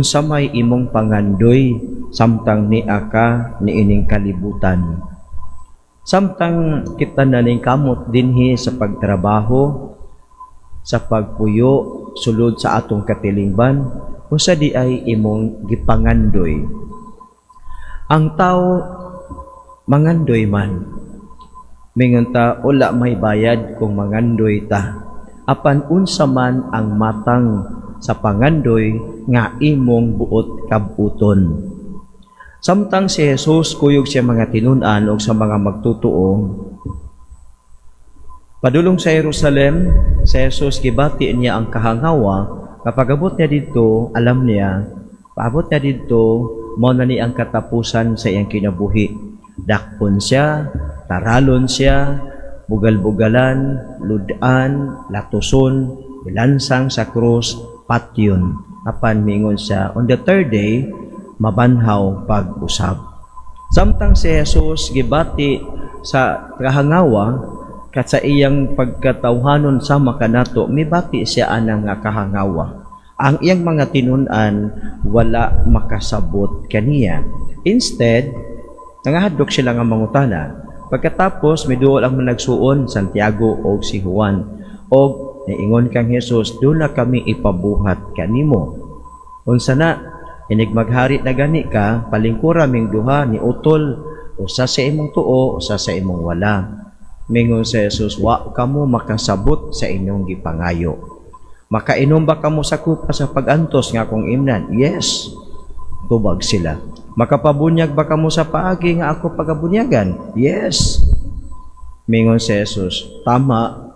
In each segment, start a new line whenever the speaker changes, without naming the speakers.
Unsa may imong pangandoy samtang nia ka niining kalibutan? Samtang kita naningkamot dinhi sa pagtrabaho, sa pagpuyo, sulod sa atong katilingban, unsa diay imong gipangandoy? Ang tao mangandoy man. Mingon ta, wala may bayad kung mangandoy ta. Apan unsa man ang matang sa pangandoy nga imong buot kabuton? Samtang si Jesus kuyog sa mga tinun-an o sa mga magtutuo, padulong sa Jerusalem, si Jesus gibati niya ang kahangawa. Kapag abot niya didto, alam niya, paabot niya didto, mao na ni ang katapusan sa iyang kinabuhi. Dakpon siya, taralon siya, bugal-bugalan, ludan, latuson, ilansang sa krus, patyon. Apan mingon siya, on the third day, mabanhaw pag-usab. Samtang si Jesus gibati sa kahangawa, kat sa iyang pagkatawhanon sama kanato, mibati siya anang nga kahangawa. Ang iyang mga tinun-an wala makasabot kaniya. Instead, nangahadlok sila nga mangutana. Pagkatapos, miduol ang managsuon, Santiago o si Juan. O niingon kang Jesus, "Duna kami ipabuhat kanimo. Unsa na?" "Inig maghari na gani ka, palingkura ming duha ni utol, usa sa imong tuo, usa sa imong wala." Mingon si Jesus, "Wa kamo makasabot sa inyong gipangayo. Makainom ba kamo sa kupa sa pagantos nga akong imnan?" "Yes." Tubag sila. "Makapabunyag ba kamo sa paagi nga ako pagabunyagan?" "Yes." Mingon si Jesus, "Tama,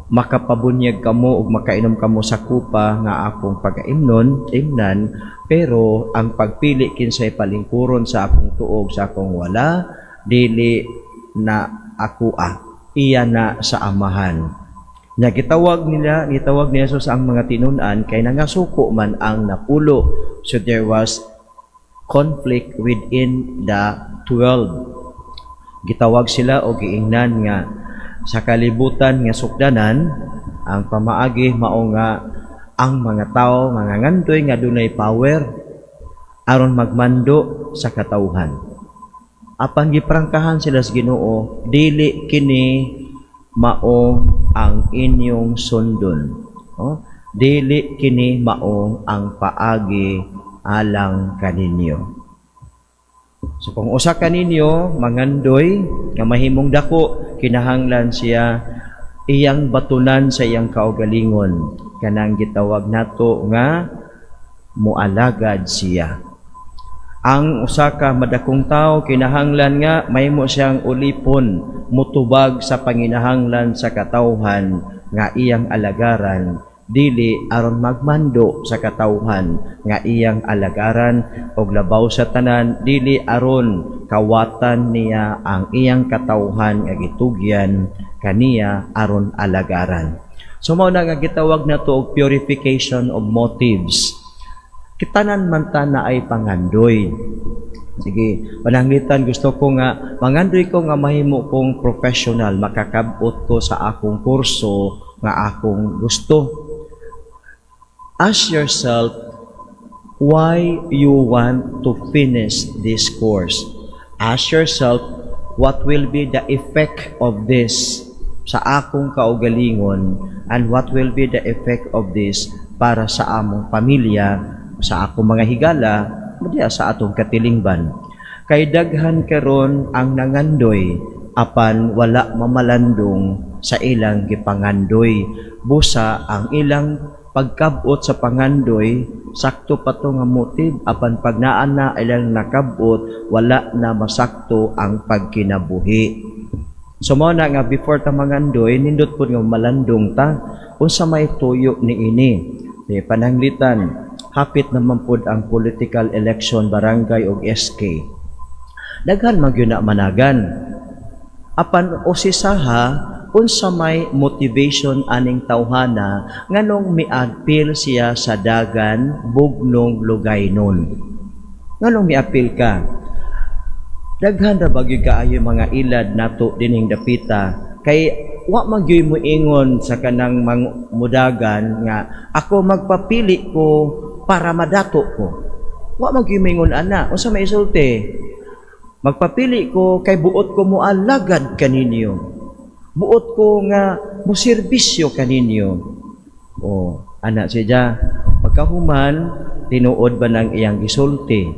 makapabunyag kamo ug makainom kamo sa kupa nga akong pagaimnon, imnan, pero ang pagpili kinsay palingkuron sa akong tuo ug sa akong wala, dili na ako ah, iya na sa Amahan." Nya gitawag nila, gitawag ni Jesus ang mga tinun-an kay nangasuko man ang napulo. So there was conflict within the 12. Gitawag sila o giingnan nga sa kalibutan nga sukdanan, ang pamaagi mao nga ang mga tao mga ngandoy nga dunay power aron magmando sa katawhan. Apan giprangkahan sila sa Ginoo, dili kini mao ang inyong sundon. Oh, dili kini mao ang paagi alang kaninyo. So kung usa kaninyo mangandoy nga mahimong dako, kinahanglan siya iyang batunan sa iyang kaugalingon, kanang gitawag nato nga mualagad siya. Ang usa ka madakong tawo, kinahanglan nga mahimo siyang ulipon, mutubag sa panginahanglan sa katawhan nga iyang alagaran, dili aron magmando sa katawhan nga iyang alagaran, og labaw sa tanan, dili aron kawatan niya ang iyang katawhan nga gitugyan kaniya aron alagaran. So mao na nga gitawag nato og purification of motives. Kitanan man ta na ay pangandoy. Sige, pananglitan gusto ko nga mangandoy ko nga mahimo kong professional, makakabot ko sa akong kurso nga akong gusto. Ask yourself why you want to finish this course. Ask yourself what will be the effect of this sa akong kaugalingon and what will be the effect of this para sa among pamilya, sa akong mga higala, diya sa atong katilingban. Kay daghan karon ang nangandoy apan wala mamalandong sa ilang gipangandoy. Busa ang ilang pagkabot sa pangandoy, sakto pa to nga motive, apan pag naa na ilang nakabot, wala na masakto ang pagkinabuhi. So mao na nga before ta mangandoy, nindot pud nga malandong ta unsa may tuyo niini. Di pananglitan hapit naman pud ang political election, barangay og SK. Daghan man gyud na managan. Apan usisaha unsa may motivation aning tawhana, nganong miapil siya sa dagan bugnong lugaynon? Nganong miapil ka? Daghan ra ba gyud kaayo mga ilad nato dining dapita, kay wa man gyud moingon sa kanang mudagan nga ako magpapili ko para madato ko. Wa man gyud mingon ana. Unsa may isulti? "Magpapili ko kay buot ko moalagad kaninyo. Buot ko nga moserbisyo kaninyo." Oh, ana siya. Pagkahuman, tinuod ba nang iyang gisulti?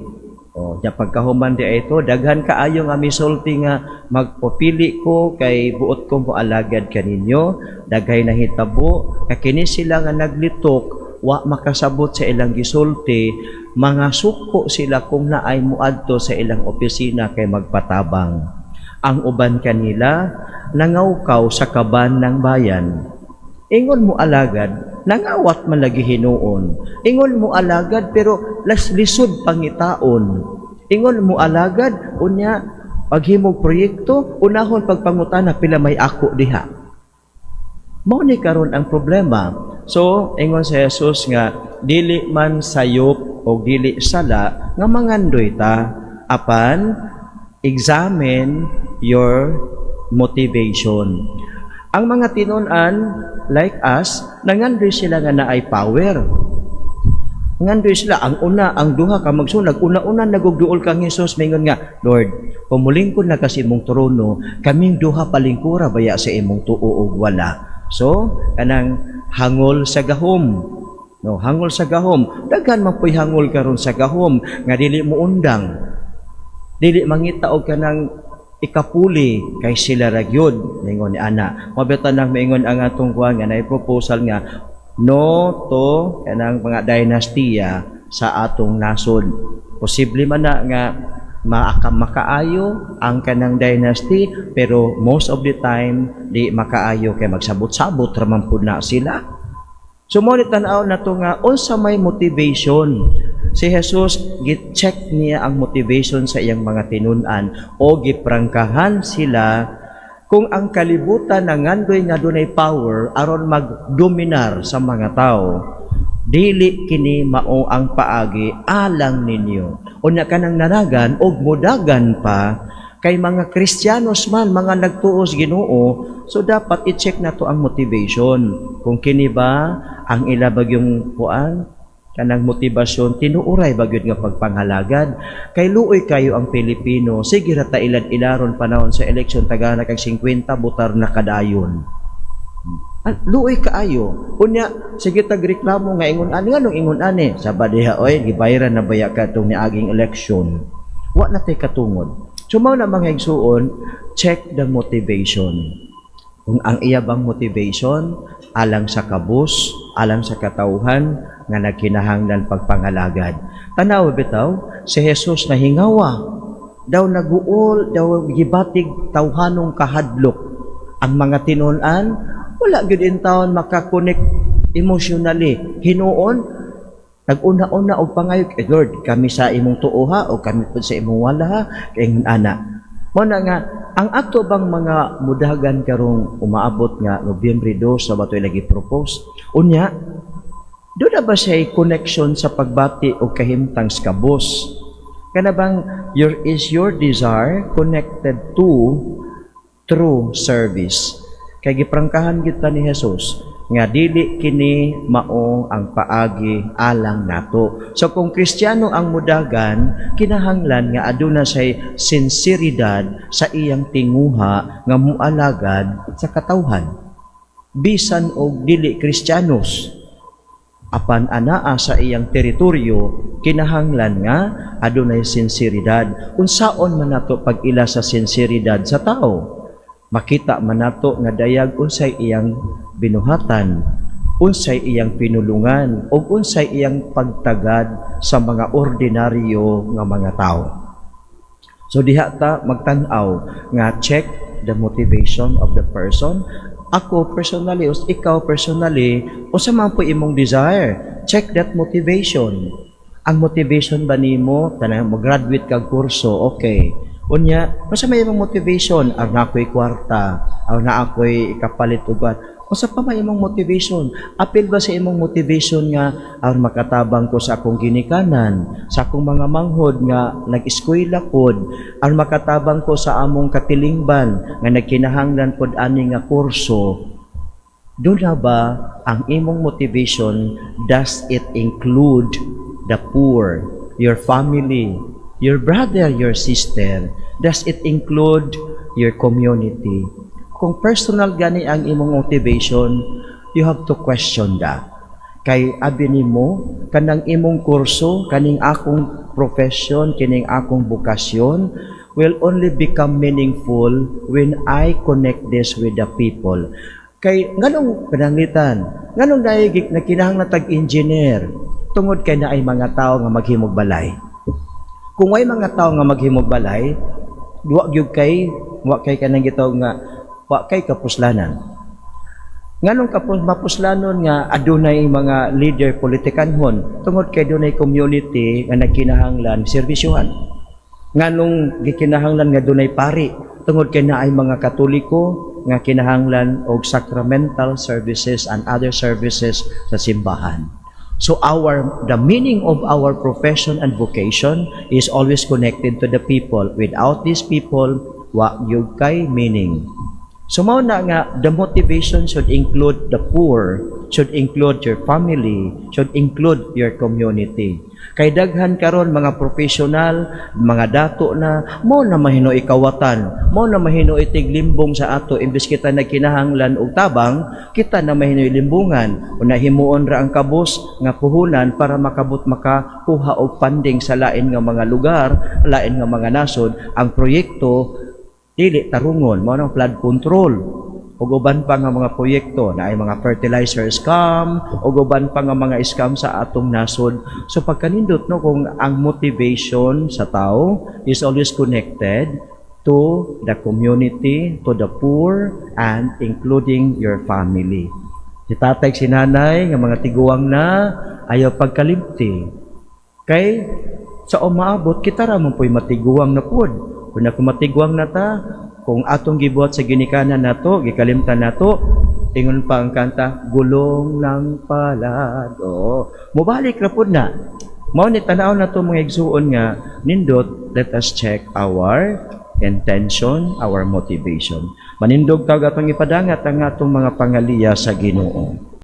Oh, ja pagkahuman di ito, daghan kaayo nga misulti nga "Magpapili ko kay buot ko moalagad kaninyo." Daghay nahitabo, kini sila nga naglitok, wa makasabot sa ilang gisulti, mga suko sila kung naay muadto sa ilang opisina kay magpatabang. Ang uban kanila nangawkaw sa kaban ng bayan. Ingon mo alagad, nangawat man lagi hinuon. Ingon mo alagad, pero las lisod pangitaon. Ingon mo alagad, unya paghimog proyekto, unahon pagpangutana pila may ako diha. Mao ni karon ang problema. So, ingon si Jesus nga dili man sayop o dili sala nga mangandoy ta, apan examine your motivation. Ang mga tinun-an, like us, nangandoy sila nga naay power. Ngandoy sila ang una, ang duha ka magsunod, una-una nagugduol kang Jesus, mingon nga, "Lord, kung mulingkod na kasi imong trono, kaming duha palingkura baya sa imong tuo og wala?" So, kanang hangol sa gahom. No, hangol sa gahom. Daghan man po'y hangol karon sa gahom nga dili mo undang. Dili mangita og kanang ikapuli kay sila ra gyud ningon ni ana. Mabita nang maingon ang atong kuan nga nay proposal nga no to kanang mga dinastiya sa atong nasod. Posible man na nga makaayo ang kanang dynasty, pero most of the time di makaayo kay magsabot-sabot ra man pud na sila. So mo ni tan-aw nato nga unsa may motivation. Si Jesus, gi-check niya ang motivation sa iyang mga tinun-an o giprangkahan sila kung ang kalibutan nangandoy nga dunay power aron magdominar sa mga tao. Dili kini mao ang paagi alang ninyo. Unya kanang nanagan og mudagan pa kay mga Kristiyanos man, mga nagtuos Ginoo, so dapat i-check nato ang motivation. Kung kini ba ang ila bagyong kuan kanang motibasyon, tinuuray ba gyud nga pagpanghalagad? Kay luoy kayo ang Pilipino, sige ra ta ilad-ilaron panahon sa eleksyon, tagana kag 50, botar na kadayon. Ah, luoy kaayo. Unya sige tag reklamo nga ingon ani, nganong ingon ani sa diha, oy, gibayaran na baya ka tong niaging eleksyon? Wa na tay katungod. So mao na, mga igsuon, check the motivation. Kung ang iya bang motivation alang sa kabus, alang sa katawhan nga nagkinahanglan pagpangalagad. Tanaw bitaw, si Jesus nahingawa. Daw naguol, daw gibatig tawhanong kahadlok. Ang mga tinun-an, wala gyud in taon makakonect emotionally. Hinuon, nag-una-una og pangayo, "Eh, Lord, kami sa imong tuo ha, o kami pud sa imong wala ha," kay ingon ana. Mo na nga, ang ato bang mga mudagan karong umaabot nga Nobyembre 2 sa bato lagi propose. Unya, doon na ba siya connection sa pagbati o kahimtang sa kabus? Kana bang your is your desire connected to true service? Kay giprangkahan kita ni Jesus nga dili kini mao ang paagi alang nato. So kung Kristiyano ang mudagan, kinahanglan nga aduna say sinseridad sa iyang tinguha nga mualagad sa katawhan. Bisan og dili Kristiyanos, apan anaa sa iyang teritoryo, kinahanglan nga adunay sinseridad. Unsaon man nato pag-ila sa sinseridad sa tao? Makita man nato nga dayag unsay iyang binuhatan, unsay iyang pinulungan, ug unsay iyang pagtagad sa mga ordinaryo nga mga tao. So diha ta magtan-aw nga check the motivation of the person. Ako personally, o ikaw personally, unsa man po imong desire? Check that motivation. Ang motivation ba nimo tanang mo-graduate kag kurso, okay. Unya, unsa may imong motivation? Aron ako'y kwarta, aron na ako'y ikapalit og kuan. Unsa pa may imong motivation? Apil ba sa imong motivation nga aron makatabang ko sa akong ginikanan, sa akong mga manghod nga nag-eskwela pod, aron makatabang ko sa among katilingban nga nagkinahanglan pod ani nga kurso? Doon na ba ang imong motivation, does it include the poor, your family, your brother, your sister? Does it include your community? Kung personal gani ang imong motivation, you have to question that. Kay abi nimo, kanang imong kurso, kaning akong profession, kining akong bokasyon will only become meaningful when I connect this with the people. Kay nganong pananglitan, nganong naay nagkinahanglan tag engineer? Tungod kay naay mga tao nga maghimog balay. Kung way mga tao nga maghimog balay, wa gyud kay wa kay kanang gitawag nga wa kay kapuslanan. Nganong kapus mapuslanon nga adunay mga leader politikanhon? Tungod kay dunay community nga nagkinahanglan serbisyuhan. Nganong gikinahanglan nga dunay pari? Tungod kay naay mga Katoliko nga kinahanglan og sacramental services and other services sa simbahan. So our the meaning of our profession and vocation is always connected to the people. Without these people, wa gyud kay meaning. So mao na nga the motivation should include the poor, should include your family, should include your community. Kay daghan karon mga professional, mga dato na mao na mahinuoy kawatan, mao na mahinuoy tiglimbong sa ato. Imbes kita nagkinahanglan og tabang, kita na mahinuoy limbungan o nahimuon ra ang kabus nga puhunan para makabot makakuha og funding sa lain nga mga lugar, lain nga mga nasod. Ang proyekto dili tarungon, mao nang flood control ug uban pa nga mga proyekto na ay mga fertilizer scam ug uban pa nga mga scam sa atong nasod. So pagkanindot, no, kung ang motivation sa tao is always connected to the community, to the poor, and including your family. Si tatay, si nanay nga mga tiguang na, ayaw pagkalimti. Kay sa umaabot, kita ra man po'y matiguang na pod. Kung ako matiguang na ta, kung atong gibuhat sa ginikanan nato, gikalimtan nato, ingon pa ang kanta, "Gulong ng palad." Oo. Mubalik ra pod na. Mao ni tanaw na to, mga igsuon, nga nindot, let us check our intention, our motivation. Manindog tag atong ipadangat ang atong mga pangaliya sa Ginoo.